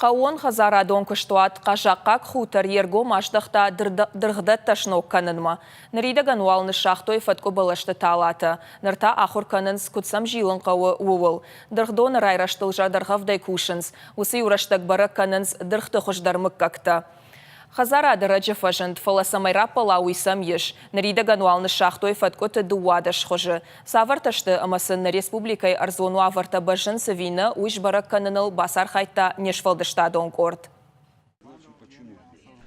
Хъӕууонхӕдзарадон куыстуат Хъазахъхъаг хутор йе ргом аздӕхта дыргъдӕттӕ сног кӕнынмӕ. Ныридӕгӕн уал ныссагътой фӕткъуы бӕлӕсты талатӕ. Ныр та ахуыр кӕнынц, куыд сӕм зилын хъӕуы, ууыл. Дыргъдоны райрӕзтыл зӕрдӕргъӕвдӕй кусынц. Уыцы иу рӕстӕг бӕрӕг кӕнынц дыргъты хуыздӕр мыггӕгтӕ. Хӕдзарады рӕджы фӕзынд, фӕлӕ цӕмӕй раппӕла, уый сӕм ис. Ныридӕгӕн уал ныссагътой фӕткъуыты 12 хуызы. Цавӕртӕ сты ӕмӕ сын нӕ республикӕйы ӕрдзон уавӕртӕ бӕззынц ӕви нӕ, уый сбӕрӕг кӕныныл бацархайдта не сфӕлдыстадон къорд.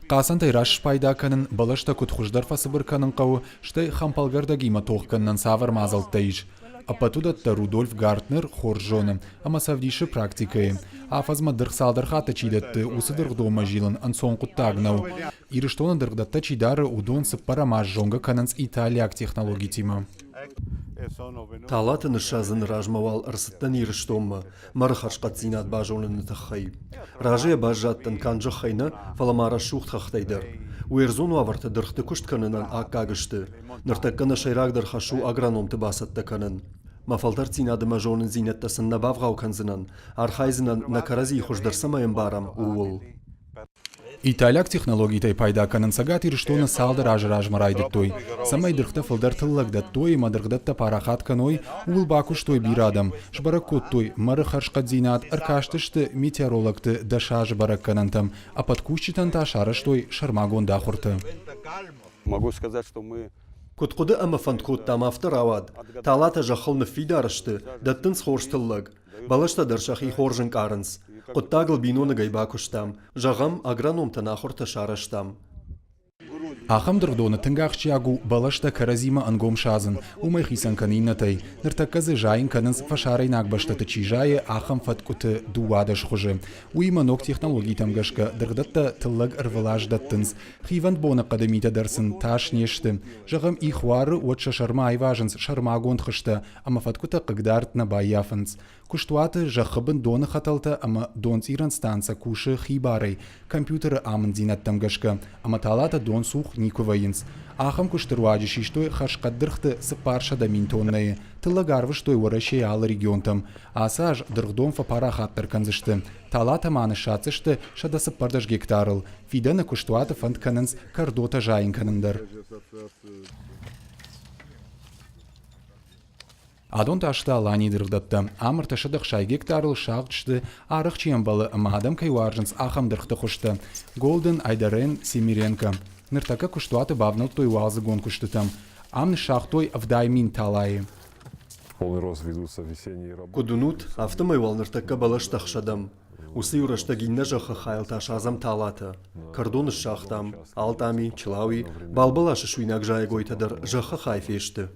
Хъацӕнтӕй раст спайда кӕнын, бӕлӕстӕ куыд хуыздӕр фӕцыбыр кӕнын хъӕуы, стӕй хӕмпӕлгӕрдӕгимӕ тох кӕнынӕн цавӕр мадзӕлттӕ ис. Ӕппӕт уыдӕттӕ Рудольф Гартнер хорз зоны ӕмӕ сӕ ӕвдисы практикӕйы. Афӕдзмӕ дыргъ цалдӕр хатты чи дӕтты, уыцы дыргъдонмӕ зилын ӕнцон хъуыддаг нӕу. Ирыстоны дыргъдӕттӕ чи дары, уыдон цыппӕрӕм аз зонгӕ кӕнынц италиаг технологитимӕ. Талаты ныссадзыны размӕ уал ӕрцыдтӕн Ирыстонмӕ, мӕры хӕрзхъӕддзинад базоныны тыххӕй. Разыйӕ баззадтӕн канд зӕххӕй нӕ, фӕлӕ ма рӕсугъд хӕхтӕй дӕр. Уе рдзон уавӕртӕ дыргъты куыст кӕнынӕн аккаг сты. Ныртӕккӕ нӕ сӕйрагдӕр хӕс у агрономты бацӕттӕ кӕнын. Мӕ фӕлтӕрддзинад ӕмӕ зонындзинӕдтӕ сын нӕ бавгъау кӕндзынӕн, архайдзынӕн, нӕ кӕрӕдзийы хуыздӕр цӕмӕй ӕмбарӕм, ууыл. Италиаг технологитӕй пайда кӕнын Цӕгат Ирыстоны цалдӕр азы размӕ райдыдтой. Цӕмӕй дыргътӕ фылдӕр тыллӕг дӕттой ӕмӕ дыргъдӕттӕ парахат кӕной, ууыл бакуыстой бирӕ адӕм, сбӕрӕг кодтой мӕры хӕрзхъӕддзинад, ӕркастысты метеорологты дӕсазы бӕрӕггӕнӕнтӕм, ӕппӕт кусджытӕн та сарӕзтой сӕрмагонд ахуыртӕ. Могу сказать, что мы Куыд хъуыды ӕмӕ фӕнд кодтам, афтӕ рауад. Талатӕ зӕххыл ныффидар сты, дӕттынц хорз тыллӕг. Бӕлӕстӕ дӕр сӕхи хорз ӕнкъарынц. Хъуыддагыл биноныгӕй бакуыстам. Зӕгъӕм, агрономтӕн ахуыртӕ сарӕзтам. Ахӕм дыргъдоны тынг ахсджиаг у бӕлӕстӕ кӕрӕдзимӕ ӕнгом садзын, уымӕй хицӕн кӕны иннӕтӕй. Ныртӕккӕ дзы зайын кӕнынц фӕсарӕйнаг бӕстӕты чи зайы, ахӕм фӕткъуыты 12 хуызы. Уыимӕ ног технологитӕм гӕсгӕ дыргъдӕттӕ тыллӕг ӕрвылаз дӕттынц. Хивӕнд боныхъӕды митӕ дӕр сын тас не сты. Зӕгъӕм, их уары, уӕд сӕ сӕрмӕ айвазынц сӕрмагонд хызтӕ ӕмӕ фӕткъуытӕ хъыгдард нӕ баййафынц. Куыстуаты зӕххы бын доны хӕтӕлтӕ ӕмӕ донцъирӕн станцӕ кусы хибарӕй, компьютеры амынддзинӕдтӕм гӕсгӕ, ӕмӕ талатӕ донцух никуы вӕййынц. Ахӕм куысты руаджы систой хӕрзхъӕд дыргъты 400 000 тоннӕйы, тыллӕг арвыстой Уӕрӕсейы алы регионтӕм. Ацы аз дыргъдон фӕпарахатдӕр кӕндзысты, талатӕ ма ныссадздзысты 114 гектарыл, фидӕны куыстуаты фӕнд кӕнынц кӕрдотӕ зайын кӕнын дӕр. Адон та сты Аланийы дыргъдӕттӕ. Ам 360 гектарыл сагъд сты, арӕх чи ӕмбӕлы ӕмӕ адӕм кӕй уарзынц, ахӕм дыргъты хуызтӕ: Голден, Айдарен, Семиренко. Ныртӕккӕ куыстуаты бавнӕлдтой уалдзыгон куыстытӕм. Ам ныссагътой 70 000 талайы. Куыд уынут, афтӕмӕй уал ныртӕккӕ бӕлӕстӕ хсӕдӕм. Уыцы иу рӕстӕг иннӕ зӕххы хайыл та садзӕм талатӕ. Кӕрдо ныссагътам, алтъами, чылауи, балбӕласы суинаг зайӕгойтӕ дӕр зӕххы хай фесты.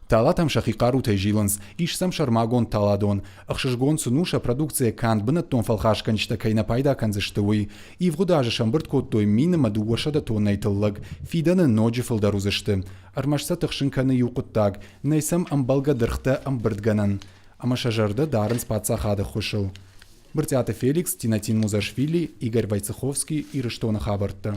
Талатӕм сӕхи хъарутӕй зилынц, ис сӕм сӕрмагонд таладон. Ӕхсызгон сын у, сӕ продукцийӕ канд бынӕттон фӕлхасгӕнджытӕ кӕй нӕ пайда кӕндзысты, уый. Ивгъуыд азы сӕмбырд кодтой 10 200 тоннӕйы тыллӕг, фидӕны ноджы фылдӕр уыдзысты. Ӕрмӕст сӕ тыхсын кӕны иу хъуыддаг, нӕй сӕм ӕмбӕлгӕ дыргътӕ ӕмбырдгӕнӕн. Ӕмӕ сӕ зӕрдӕ дарынц паддзахады ӕххуысыл. Брытъиаты Феликс, Тинатин Музашвили, Игорь Войцеховский, Ирыстоны хабӕрттӕ.